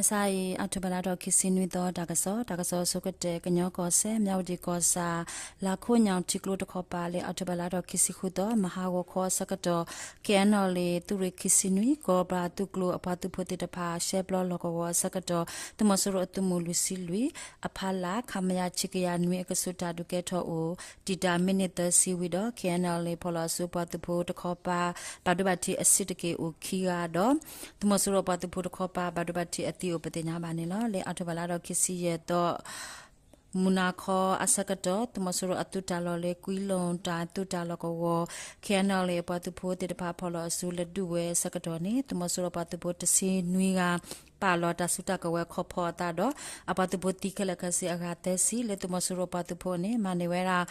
မုၢ်ဆါအံၤ အီးထိဘၢၣ်လါထီၣ်ခံဆံနွံသီ တၢ်ကစီၣ်, တၢ်ကစီၣ်အဆိကတၢၢ် ကညီကီၢ်စဲၣ် မၠၣ်ဝတံၣ်ကီၢ်ဆၣ် လါခိၣ်ညၣ်ထံကျိတခီပၤ လၢအီးထိဘၢၣ်လါထီၣ်ခံဆံဃုသီ မဟါဂီၤခီအဆၢကတီၢ် KNLA သုးရ့ၣ်ခံဆံနွံ ကီၢ်ပှၤသုးကျိၤအပှၤသုးဖိသ့ၣ်တဖၣ် ရှဲပျီလီၢ်ကဝီၤအဆၢကတီၢ် သုးမီၤစိရိၤအသုးမုၢ်လွံၢ်ဆံလွံၢ် အဖီလာ် ခမရ ဆံကယၤနွံအကဆူး တၢ်ဒုးကဲထီၣ်အိၣ် တံာ်တာ်မံးနံးသၢဆံဝံၤဒီး KNLA ဖီၣ်လီၤအစုပှၤသုးဖိတခီပၤ ဘၣ်ဒိဘၣ်ထံးအဆံးတက့ၢ်အိၣ်ခံဂၤဒီး သုးမီၤစိရိၤပှၤသုးဖိတခီပၤ ဘၣ်ဒိဘၣ်ထံးအသံအိၣ်ပသ့ၣ်ညါဘၣ်န့ၣ်လီၤ. လၢအီးထိဘၢၣ်လါထီၣ်ခံဆံယဲၢ်သီ မုၢ်နၤခီအဆၢကတီၢ် သုးမီၤစိရိၤအသုးတၢ်လီၢ်လၢ ကွံလိၣ်တၢ်သုးတၢ်လီၢ်ကဝီၤ KNLA အပှၤသုးဖိသ့ၣ်တဖၣ် ဖီၣ်လီၤအစုလၢဒုးဝဲအဆၢကတီၢ်န့ၣ် သုးမီၤစိရိၤပှၤသုးဖိတဆံနွံဂၤ ပာ်လီၤတၢ်စုတၢ်ကဝဲၤခီဖီအသးဒီး အပှၤသုးဖိသံခဲလၢာ်ခဲဆ့အဂၤသၢဆံ လၢသုးမီၤစိရိၤပှၤသုးဖိန့ၣ် မၤန့ၢ်ဝဲဒၣ်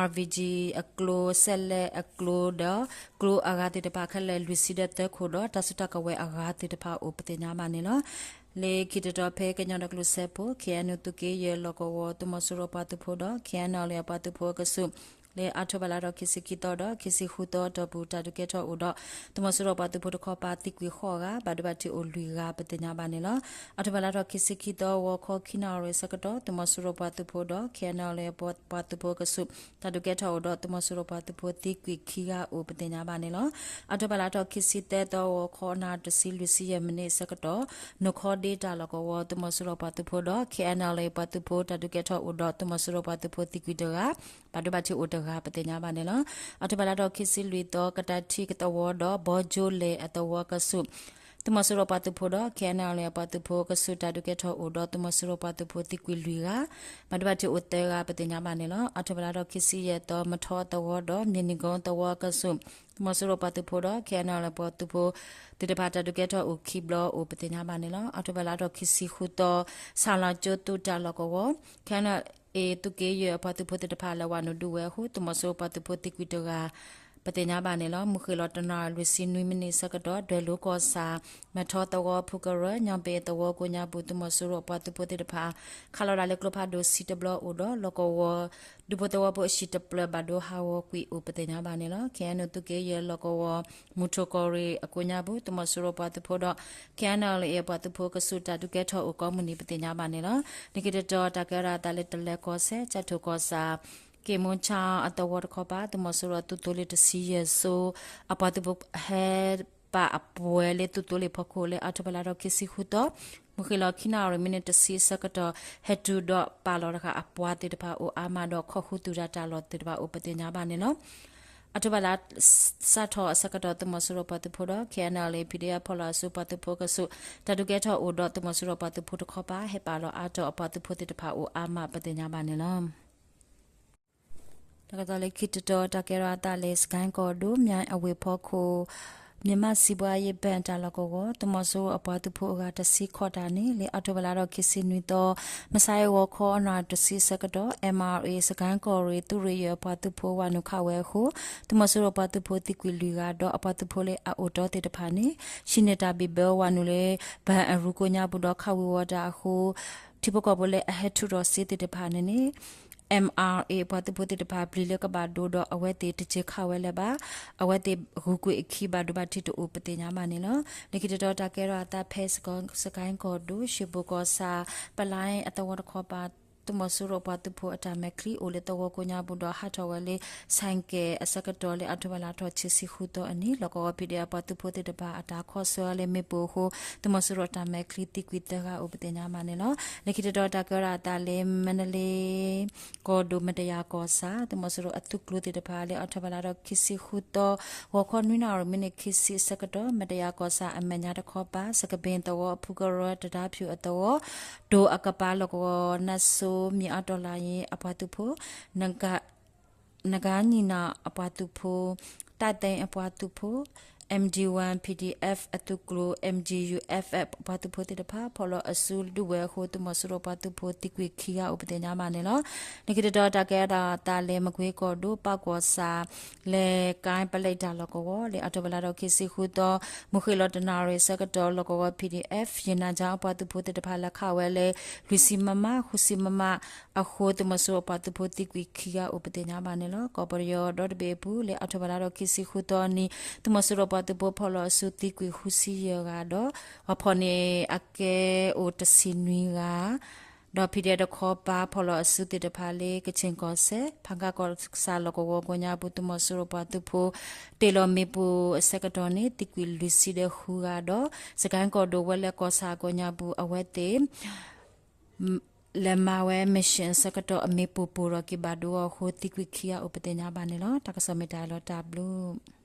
RPG အကျိ စဲးလဲးအကျိဒီး ကျိအဂၤသ့ၣ်တဖၣ်ခဲလၢာ်လွံၢ်ဆံဒီးသၢခိၣ်ဒီး တၢ်စုတၢ်ကဝဲၤအဂၤသ့ၣ်တဖၣ်အိၣ်ပသ့ၣ်ညါဘၣ်န့ၣ်လီၤ. လၢခံတတီၤဖဲကညီဒီကလုာ်စၢဖှိၣ် KNU သုးက့ယဲၢ်လီၢ်ကဝီၤ သုးမီၤစိရိၤပှၤသုးဖိဒီး KNLA အပှၤသုးဖိအကဆူး လၢအီးထိဘၢၣ်လါထီၣ်ခံဆံခံသီဒီး ခံဆံဃုသီအတီၢ်ပူၤ တၢ်ဒုးကဲထီၣ်အိၣ်ဒီး သုးမီၤစိရိၤပှၤသုးဖိတခီပၤသံကွံာ်ဃိးဂၤ ဘၣ်ဒိဘၣ်ထံးအိၣ်လွံၢ်ဂၤပသ့ၣ်ညါဘၣ်န့ၣ်လီၤ. အီးထိဘၢၣ်လါထီၣ်ခံဆံခံသီ ဂီၤခီခံနၣ်ရံၣ်အဆၢကတီၢ် သုးမီၤစိရိၤပှၤသုးဖိဒီး KNLA ပှၤသုးဖိအကဆူး တၢ်ဒုးကဲထီၣ်အိၣ်ဒီး သုးမီၤစိရိၤပှၤသုးဖိသံကွံာ်ခံဂၤအိၣ်ပသ့ၣ်ညါဘၣ်န့ၣ်လီၤ. အီးထိဘၢၣ်လါထီၣ်ခံဆံသၢသီ ဂီၤခီနၣ်ရံၣ်တဆံလွံၢ်ဆံယဲၢ်မံးနံးအဆၢကတီၢ် နိၣ်ခီဒ့တၢ်လီၢ်ကဝီၤ သုးမီၤစိရိၤပှၤသုးဖိဒီး KNLA ပှၤသုးဖိ တၢ်ဒုးကဲထီၣ်အိၣ်ဒီး သုးမီၤစိရိၤပှၤသုးဖိသံကွံာ်တဂၤ ဘၣ်ဒိဘၣ်ထံးအိၣ်တဂၤပသ့ၣ်ညါဘၣ်န့ၣ်လီၤ. အီးထိဘၢၣ်လါထီၣ်ခံဆံလွံၢ်သီ ကတၢ်ထံကသဝီဒီး ဘီကၠိလဲၣ်အသဝီအကဆူး သုးမီၤစိရိၤပှၤသုးဖိဒီး KNLA အပှၤသုးဖိအကဆူး တၢ်ဒုးကဲထီၣ်အိၣ်ဒီး သုးမီၤစိရိၤပှၤသုးဖိသံကွံာ်လွံၢ်ဂၤ ဘၣ်ဒိဘၣ်ထံးအိၣ်သၢဂၤပသ့ၣ်ညါဘၣ်န့ၣ်လီၤ. အီးထိဘၢၣ်လါထီၣ်ခံဆံယဲၢ်သီ မထီအသဝီဒီး မ့ၢ်နံၤကိသဝီအကဆူး သုးမီၤစိရိၤပှၤသုးဖိဒီး KNLA ပှၤသုးဖိသ့ၣ်တဖၣ် တၢ်ဒုးကဲထီၣ်အိၣ်ခံဘျီအိၣ်ပသ့ၣ်ညါဘၣ်န့ၣ်လီၤ. အီးထိဘၢၣ်လါထီၣ်ခံဆံဃုသီ ဆၣ်လီၤကၠိသုးတၢ်လီၢ်ကဝီၤ KNLA သုးက့ယဲၢ်အပှၤသုးဖိသ့ၣ်တဖၣ် လဲၤဝးနုာ်ဒုးဝဲအဃိ သုးမီၤစိရိၤပှၤသုးဖိသံကွံာ်တဂၤ ပသ့ၣ်ညါဘၣ်န့ၣ်လီၤ. မုၢ်ဃ့ၢ်လီၤတနၣ်ရံၣ်လွံၢ်ဆံနွံမံးနံးအဆၢကတီၢ် ဒွဲၣ်လိၤကီၢ်ဆၣ် မထီသဝီဖုကရၢ ညီဘ့ၣ်သဝီကိးညါပူၤ သုးမီၤစိရိၤအပှၤသုးဖိသ့ၣ်တဖၣ် ခးလီၤဒၣ်လၢကျိဖးဒိၣ်ဆံတဘျီအိၣ်ဒီး လီၢ်ကဝီၤ ဒူဖိသဝီဖိအဟံၣ်တဖျၢၣ်ဘၣ်ဒိဟးဂီၤကွံာ်အိၣ်ပသ့ၣ်ညါဘၣ်န့ၣ်လီၤ. KNU သုးက့ယဲၢ်လီၢ်ကဝီၤ မုၢ်ထူၣ်ကီၢ်ရ့ၣ်အကိးညါပူၤ သုးမီၤစိရိၤပှၤသုးဖိဒီး KNLA အပှၤသုးဖိအကဆူး တၢ်ဒုးကဲထီၣ်အိၣ်ကိးမုၢ်နံၤပသ့ၣ်ညါဘၣ်န့ၣ်လီၤ. လၢခံတတီၤ တၢ်ကဲထီၣ်အသးလၢတလၢၤကီၢ်စဲၣ် ကၠဲၣ်ထိၣ်ကီၢ်ဆၣ် က့ၣ်မိၣ်ဆါအသဝီတခီပၤ သုးမီၤစိရိၤသုးသိလ့ၣ်တဆံယဲၢ်စိ အပှၤသုးဖိဟဲပာ်အပှဲၤလၢသုးသိလ့ၣ်ဖီခိၣ် လၢအီးထိဘၢၣ်လါထီၣ်ခံဆံဃုသီ မုၢ်ဃ့ၢ်လီၤခံနၣ်ရံၣ်မံးနံးတဆံအဆၢကတီၢ် ဟဲတုၤဒီးပာ်လီၤတဃာ်အပှၤသ့ၣ်တဖၣ်အိၣ်အါမးဒီး ခိးဃုသူၣ်တၢ်တၢ်လီၢ်သ့ၣ်တဖၣ်အိၣ်ပသ့ၣ်ညါဘၣ်န့ၣ်လီၤ. အီးထိဘၢၣ်လါစးထီၣ်အဆၢကတီၢ် သုးမီၤစိရိၤပှၤသုးဖိဒီး KNLA PDF ဖီၣ်လီၤအစုပှၤသုးဖိကဆူး တၢ်ဒုးကဲထီၣ်အိၣ်ဒီး သုးမီၤစိရိၤပှၤသုးဖိတခီပၤ ဟဲပာ်လီၤအါထီၣ်အပှၤသုးဖိသ့ၣ်တဖၣ်အိၣ်အါမးပသ့ၣ်ညါဘၣ်န့ၣ်လီၤ. တၢ်ကစီၣ်လၢခံတတီၤ တၢ်ကဲထီၣ်အသးလၢ စကဲၣ်ကီၢ်ဒိၣ် မၠဲၣ်အဝ့ၢ်ဖီခိၣ် မြန်မာ့စီးပွားရေးဘဏ် တၢ်လီၢ်ကဝီၤ သုးမီၤစိရိၤအပှၤသုးဖိအဂၤတဆံခီၣ်တၢ်န့ၣ် လၢအီးထိဘၢၣ်လါထီၣ်ခံဆံနွံသီ မုၢ်ဆါအံၤဂီၤခီနၣ်ရံၣ်တဆံအဆၢကတီၢ် MRA စကဲၣ်ကီၢ်ရ့ၣ် သုးရ့ၣ်ယဲၢ်အပှၤသုးဖိဝးနုာ်ခးဝဲအဃိ သုးမီၤစိရိၤပှၤသုးဖိသံကွံာ်လွံၢ်ဂၤဒီး အပှၤသုးဖိလၢအအိၣ်တီသ့ၣ်တဖၣ်န့ၣ် ဟံးန့ၢ်တၢ်ဘံၣ်ဘၢဝးနုာ်လၢ ဘဏ်အရူကိးညါပူၤဒီး ခးဝံၤဝီၤတၢ်အဃိ ထံဖိကီၢ်ဖိလၢအဟဲထုးထီၣ်စ့သ့ၣ်တဖၣ်န့ၣ်န့ၣ် MRA အပှၤသုးဖိသ့ၣ်တဖၣ် ပျံၤလၢကဘၣ်ဒိဒီး အဝဲသ့ၣ်တစၢၤခးဝဲလၢၤဘၣ်. အဝဲသ့ၣ်ဂုၤကွံာ်အခံဘၣ်ဒိဘၣ်ထံးတအိၣ်ပသ့ၣ်ညါဘၣ်န့ၣ်လီၤ. လၢခံတတီၤ တၢ်ကဲထီၣ်အသးဖဲ စကဲၣ်ကီၢ်ဒိၣ် ရှ့ၣ်ဘိၣ်ကီၢ်ဆၣ် ပလါအသဝီတခီပၤ သုးမီၤစိရိၤအပှၤသုးဖိအတၢ်မဲာ်ချံအိၣ်လၢသဝီကိးညါပူၤဒီး ဟးထီၣ်ဝဲလၢ ဆဲးကဲးအဆၢကတီၢ်လၢ အီးထိဘၢၣ်လါထီၣ်ခံဆံဃုသီအနံၤ လီၢ်ကဝီၤ PDF အပှၤသုးဖိသ့ၣ်တဖၣ်အတၢ်ခီဆၢလၢမ့ၣ်ပိၢ်အဃိ သုးမီၤစိရိၤအတၢ်မဲာ်ချံသံကွံာ်သၢဂၤအိၣ်ပသ့ၣ်ညါဘၣ်န့ၣ်လီၤ. လၢခံတတီၤ တၢ်ကဲထီၣ်အသးလၢ မၣ်တလ့ကီၢ်ဒိၣ် မတယၤကီၢ်ဆၣ် သုးမီၤစိရိၤအသုးကျိၤသ့ၣ်တဖၣ်လၢ အီးထိဘၢၣ်လါထီၣ်ခံဆံဃုသီ ဂီၤခီနွံနၣ်ရံၣ်မံးနံးခံဆံအဆၢကတီၢ် မတယၤကီၢ်ဆၣ်အမဲာ်ညါတခီပၤ စကဘ့ၣ်သဝီအဖုကရၢ တဒါဖၠူၣ်အသဝီ တိၤအကပၤလီၢ်ကဝီၤ နၢ်စိမ့ၢ်အါတီလါယ့အပှၤသုးဖိ နဂါနံၣ်နၣ်အပှၤသုးဖိ တၢ်သ့အပှၤသုးဖိ MG one PDF အသုးကျိၤ MGUF အပှၤသုးဖိသ့ၣ်တဖၣ် ဖီၣ်လီၤအစုဒုးဝဲအဃိ သုးမီၤစိရိၤပှၤသုးဖိသံကွံာ်ခံဂၤအိၣ်ပသ့ၣ်ညါဘၣ်န့ၣ်လီၤ. လၢခံတတီၤ တၢ်ကဲထီၣ်အသးလၢ မကွ့ကီၢ်ဒိၣ် ပၢ်ကီၢ်ဆၣ် လဲၤကါပလဲတၢ်လီၢ်ကဝီၤ လၢအီးထိဘၢၣ်လါထီၣ်ခံဆံဃုသီ မုၢ်ဃ့ၢ်လီၤတနၣ်ရံၣ်အဆၢကတီၢ် လီၢ်ကဝီၤ PDF ယနၢ်ကၠါအပှၤသုးဖိသ့ၣ်တဖၣ် လဲၤခးဝဲလၢ လွံၢ်ဆံမမ ဃုဆံမမ အဃိ သုးမီၤစိရိၤအပှၤသုးဖိသံကွံာ်ခံဂၤအိၣ်ပသ့ၣ်ညါဘၣ်န့ၣ်လီၤ. ကီၢ်ပယီၤဒီတဘ့ၣ်အပူၤ လၢအီးထိဘၢၣ်လါထီၣ်ခံဆံဃုသီအနံၤ သုးမီၤစိရိၤ သုးမီၤစိရိၤပှၤသုးဖိဖီၣ်လီၤအစုသံကွံာ်ဃုဆံယဲၢ်ဂၤဒီး ပှၤဖီၣ်န့ၢ်အကဲအိၣ်တဆံနွံဂၤ ဒီး ဖံးဒဲး တခီပၤ ဖီၣ်လီၤအစုသ့ၣ်တဖၣ်လၢ ကခ့ၣ်ကီၢ်စဲၣ် ဖၣ်ကါကီၢ်ဆၣ်လီၢ်ကဝီၤကိးညါပူၤ သုးမီၤစိရိၤပှၤသုးဖိ တ့ၢ်လီၤမ့ၣ်ပိၢ်အဆၢကတီၢ်န့ၣ် သံကွံာ်လွံၢ်ဆံဒီးဃုဂၤဒီး စကဲၣ်ကီၢ်ဒိၣ်ဝဲလၢကီၢ်ဆၣ်ကိးညါပူၤ အဝဲသ့ၣ် လဲၤမၤဝဲ mission အဆၢကတီၢ် အမ့ၣ်ပိၢ်ပိၢ်ထီၣ်က့ၤဘၣ်ဒိအီၤအဃိ သံကွံာ်ခံဂၤအိၣ်ပသ့ၣ်ညါဘၣ်န့ၣ်လီၤ. တၢ်ကစီၣ်မ့ၢ်တၢ်အံၤလီၤ တၢ်ဘျုး